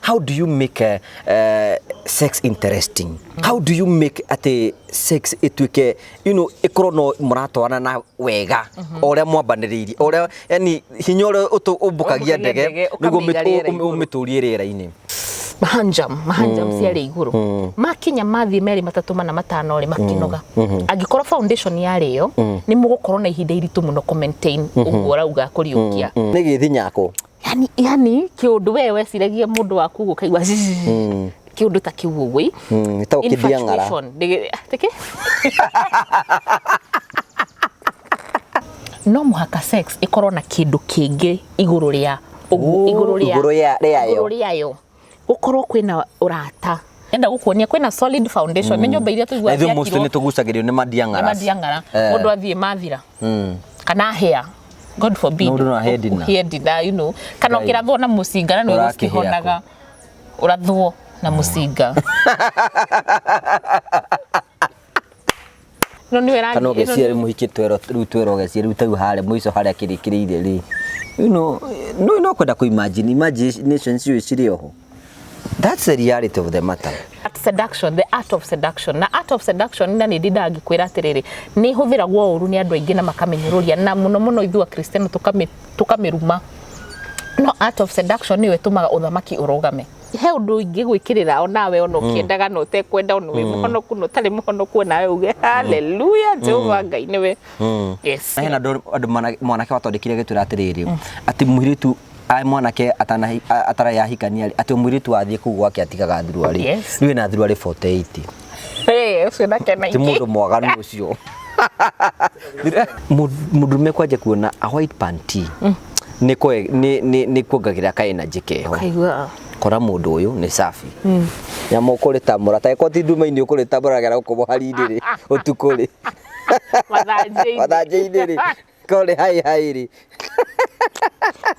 How do you make sex interesting? How do you make atĩ sex ĩtuĩke ĩkorwo no mũratwarana na wega o ũrĩa mwambanĩrĩirie, o ũrĩa, yani hinya ũrĩa ũmbũkagia Ũmbũkagia ndege ndege, nĩguo ũkamĩiga rĩera igũrũ. ũmĩtũrie rĩera-inĩ. Mahanjam mahanjam ciarĩ igũrũ, makinya mathiĩ merĩ, matatũ, mana, matano rĩ, makinoga. Angĩkorwo foundation yarĩ ĩyo, nĩ mũgũkorwo na ihinda iritũ mũno kũ maintain ũguo ũrauga kũriũkia. Nĩ gĩthinyako. Yani kĩũndũ we weciragia mũndũ waku ũguo ũkaigua kĩũndũ ta kĩu ũguo. Gĩtagwo kĩthiang'ara. Infatuation. Tĩkĩ? No mũhaka sex ĩkorwo na kĩndũ kĩngĩ igũrũ rĩa ũguo, igũrũ rĩa Igũrũ rĩayo. Igũrũ rĩayo gũkorwo kwĩna ũrata. Enda gũkuonia kwĩna solid foundation, nĩ nyũmba iria Na tũiguaga ithuĩ mostly ciakirwo nĩ tũgucagĩrĩrio nĩ mandiang'ara. Nĩ mandiang'ara. Mũndũ athiĩ mathira kana hĩa, God forbid. Mũndũ no ahĩe ndina. Ũhĩe ndina, kana Ngai. ũkĩrathwo na mũcinga na nĩ Ũrakĩhĩa gũtihonaga, ũrathwo na mũcinga no nĩwe Kana ũgeciria rĩu mũhiki twero rĩu, twero ũgeciria rĩu tau harĩa mũico harĩa kĩrĩkĩrĩire rĩ, no kwenda kũ imagine imagination cio cirĩ oho. That's the reality of the matter. Art seduction, the art of seduction, na art of seduction, na nĩ ndindaga ngĩkwĩra atĩrĩrĩ, nĩ ĩhũthĩragwo ũru nĩ andũ aingĩ na makamĩnyũrũria, na mũno mũno ithuĩ Akristiano tũkamĩruma, no art of seduction nĩyo ĩtũmaga ũthamaki ũrũgame. He ũndũ ingĩgwĩkĩrĩra onawe, ona ũkĩendaga na ũtekwenda, ona wĩ mũhonoku na ũtarĩ mũhonoku, onawe uge haleluya, Jehova Ngai nĩwe. Yes. Na hena andũ mwanake watwandĩkire agĩtwĩra atĩrĩrĩ, atĩ mũirĩtu mwanake atarĩ ahikania rĩ, atĩ mũirĩtu athiĩ kũu gwake atigaga thuruarĩ. Rĩu ena thuruarĩ 48. Hey, ũcio nake na Ti ingĩ. Mũndũ mwaganu ũcio. Mũndũrũme kwanja kuona a white panty nĩ kuongagĩrĩra ka energy keho. Kaigua. Kora mũndũ ũyũ nĩ safi, nyamũ ũkũrĩtamũra ta ĩkorwo ti nduma-inĩ, ũkũrĩtamũra gera gũkũ mũhari-inĩ rĩ, ũtukũ rĩ, mathanjĩ-inĩ. Mathanjĩ-inĩ rĩ, korĩ hai hai rĩ.